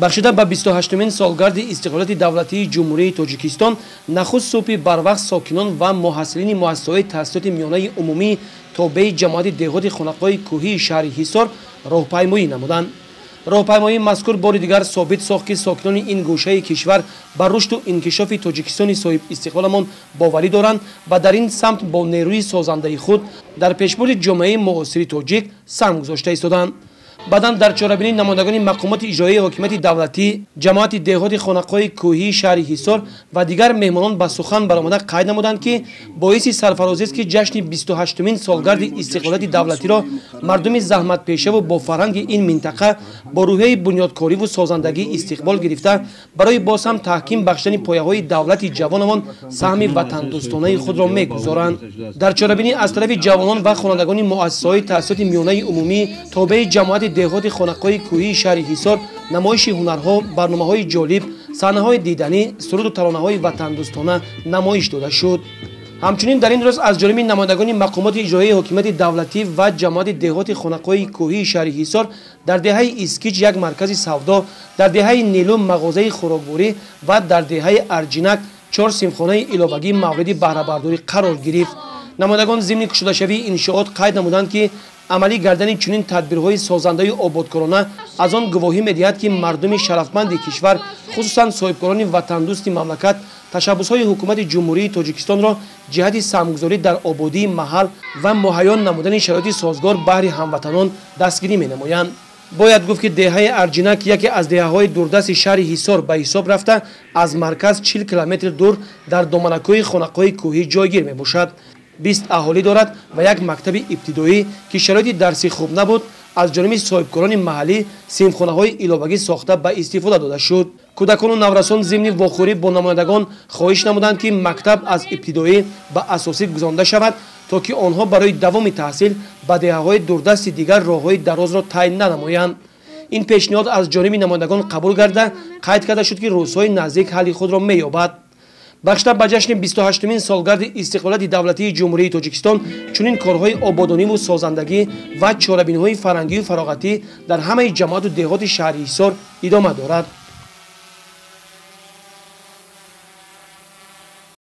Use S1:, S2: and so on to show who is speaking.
S1: Бахшида ба 28-умин солгарди истиқлолияти давлатии Ҷумҳурии Тоҷикистон, нахуст субҳи барвақт сокинон ва муҳассилини муассисаҳои таҳсилоти миёнаи умумии тобеи ҷамоати деҳоти Хонақоҳи кӯҳии шаҳри Ҳисор роҳпаймоӣ намуданд. Роҳпаймоии мазкур бори дигар собит сохт, ки сокинони ин гӯшаи кишвар ба рушду инкишофи Тоҷикистони соҳибистиқлоламон боварӣ доранд ва дар ин самт бо нерӯи созандаи худ дар пешбурди ҷомеаи муосири тоҷик саҳм гузошта истоданд. Баъдан дар чорабинии намояндагони мақомоти иҷроияи ҳокимияти давлатӣ, ҷамоати деҳоти Хонақоҳи кӯҳии шаҳри Ҳисор ва дигар меҳмонон ба сухан баромада қайд намуданд, ки боиси сарфарозист, ки ҷашни 28-умин солгарди истиқлолияти давлатиро мардуми заҳматпешаву бо фарҳанги ин минтақа бо рӯҳияи бунёдкориву созандагӣ истиқбол гирифта, барои боз ҳам таҳким бахшидани пояҳои давлати ҷавонамон саҳми ватандӯстонаи худро мегузоранд. Дар чорабинӣ аз тарафи ҷавонон ва хонандагони муассисаҳои таҳсилоти миёнаи умумӣ тобеи ҷамоати деҳоти Хонақоҳи кӯҳии шаҳри Ҳисор намоиши ҳунарҳо, барномаҳои ҷолиб, саҳнаҳои диданӣ, суруду таронаҳои ватандӯстона намоиш дода шуд. Ҳамчунин дар ин рӯз аз ҷониби намояндагони мақомоти иҷроияи ҳокимияти давлатӣ ва ҷамоати деҳоти Хонақоҳи кӯҳии шаҳри Ҳисор дар деҳаи Искич як маркази савдо, дар деҳаи Нилум мағозаи хӯрокворӣ ва дар деҳаи Арҷинак 4 синфхонаи иловагӣ мавриди баҳрабардорӣ қарор гирифт. Намояндагон зимни кушодашавии иншоот қайд намуданд, ки амалӣ гардани чунин тадбирҳои созандаю ободкорона аз он гувоҳӣ медиҳад, ки мардуми шарафманди кишвар, хусусан соҳибкорони ватандӯсти мамлакат, ташаббусҳои ҳукумати Ҷумҳурии Тоҷикистонро ҷиҳати саҳмгузорӣ дар ободии маҳал ва муҳайё намудани шароити созгор баҳри ҳамватанон дастгирӣ менамоянд. Бояд гуфт, ки деҳаи Арҷинак яке аз деҳаҳои дурдасти шаҳри Ҳисор ба ҳисоб рафта, аз марказ 40 километр дур дар доманакӯҳи Хонақоҳи кӯҳӣ ҷойгир мебошад. 20 аҳолӣ дорад ва як мактаби ибтидоӣ, ки шароити дарсӣ хуб набуд, аз ҷониби соҳибкорони маҳаллӣ синфхонаҳои иловагӣ сохта ба истифода дода шуд. Кӯдакону наврасон зимни вохӯрӣ бо намояндагон хоҳиш намуданд, ки мактаб аз ибтидоӣ ба асосӣ гузаронда шавад, то ки онҳо барои давоми таҳсил ба деҳаҳои дурдасти дигар роҳҳои дарозро тай нанамоянд. Ин пешниҳод аз ҷониби намояндагон қабул гарда, қайд карда шуд, ки рӯзҳои наздик ҳалли худро меёбад. Бахшида ба ҷашни 28-умин солгарди истиқлолияти давлатии Ҷумҳурии Тоҷикистон чунин корҳои ободониву созандагӣ ва чорабиниҳои фарҳангию фароғатӣ дар ҳамаи ҷамоату деҳоти шаҳри Ҳисор идома дорад.